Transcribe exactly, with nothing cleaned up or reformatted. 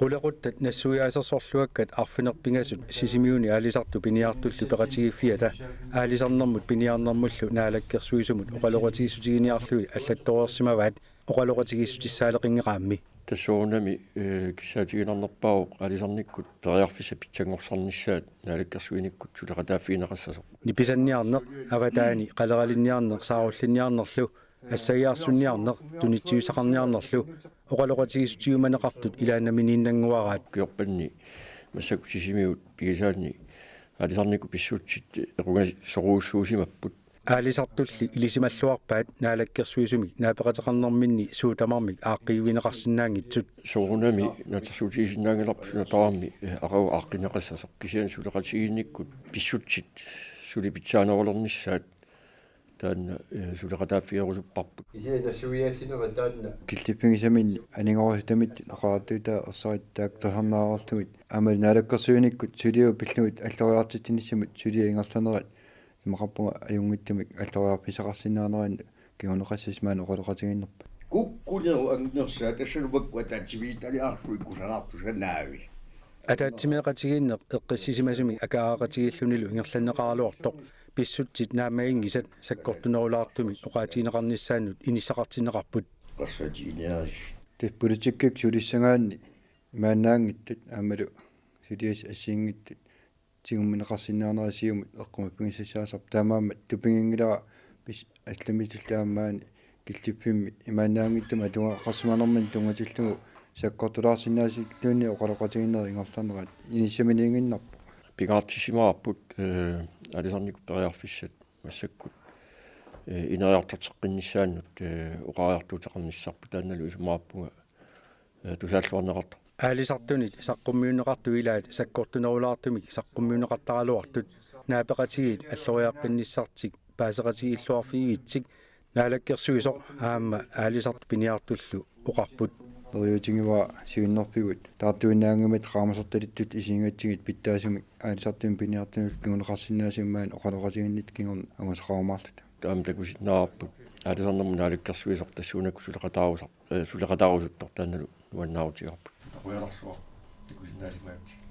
Qulequttat nassuiaasersorluakkat arfineq-pingasut Sisimiuni aalisartut piniartullu peqatigiiffiata aalisarnermut piniarnermullu naalakkersuisumut oqaloqatigiissutiginiarlugit allattoreersimavaat oqaloqatigiissutissaaleqinngikkaanni. Tassuunami, eh, kissaatiginarnerpaavoq aalisarnikkut periarfissat pitsanngorsarnissaat naalakkersuinikkut suleqataaffigineqassasoq. Nipisanniarneq, avataani qaleralinniarneq saarullinniarnerlu, assagiarsunniarneq, tunitsivissaqarniarnerlu, oqaloqatigiissutigiumaneqartut ilaannaminiinnannguaraat. Ukiorpanni massakkut Sisimiut pigisaanni aalisarnikkut pissutsit equngasorujussuusimapput. Aalisartulli ilisimalluarpaat naalakkersuisumik naapeqateqarnerminni suut tamarmik aaqqiivigineqarsinnaanngitsut. Soorunami naatsorsuutigisinnaanngilarput suna tamarmi, eh, aqagu aaqqinneqassasoq, kisianni suleqatigiinnikkut pissutsit suli pitsaanerulernissaat taanna, eh, suleqataaffigerusupparput. Kisianni nassuiaassinerit taanna killiffigisaminni anigorusutamittut oqariartuutaat ersarit taakku tusarnaareerlugit aammalu naalakkersuinikkut suliat pillugit alloriartitsinissamut suliat ingerlanerat isumaqarpunga ajunngitsumik alloriarfissaqarsinnaanerinnut kinguneqassasut maani oqaloqatigiinnerput. Kukkunerup annersaa tassalu makku ataatsimiititaliarlugit kusanartussannaavi. Ataatsimeeqatigiinneq eqqissisimasumik akaagaqatigiillunilu ingerlanneqaraluartoq pissutsit naammaginngisat sakkortunerulaartumik oqaatigineqarnissaannut inissaqartinneqarput. Qassatiginiaris. Tassa politikkikkut sulissagaanni imaannaanngitsut aammalu suliassat assigiinngitsut tigummineqarsinnaanerat siumut eqqumaffigisassaasarpoq, taamaammat tupiginngilara pis-, allamik tulliani maani killiffimmi imaannaanngitsumik atugaqarsimanermini tunngatillugu sakkortulaarsinnaasuttuunneq oqaloqatigiinnerit ingerlanerat inissaminiiginnarpoq. Pingaartissimavarput, eh, aalisarnikkut periarfissat massakkut, eh, ineriartorteqqinnissaannut, eh, oqariartuuteqarnissarput, taannalu isumaqarpunga, eh, tusaalluarneqartoq. Aalisartunit saqqummiunneqartut ilaat sakkortunerulaartumik saqqummiunneqartaraluartut naapeqatigiit alloriarfiginnissartik paaseqatigiilluarfigigitsik naalakkersuisoq aamma aalisartut piniartullu oqarput. Neriuutigivara siunnerfigut taartuinnaanngimmat qaamasortalittut isigigatsigit pitsaasumik aalisartuni piniartunullu kinguneqarsinnaasumik maani oqaloqatigiinnittut kingorna angusaqarumaarluta. Taama takusinnaavarput aalisarnermut naalakkersuisoq tassuunakkut suleqataarusar-, eh, suleqataarusuttoq, taannalu nuannaarutigaarput. Qujanarsuaq takusinnaasimagatsigit.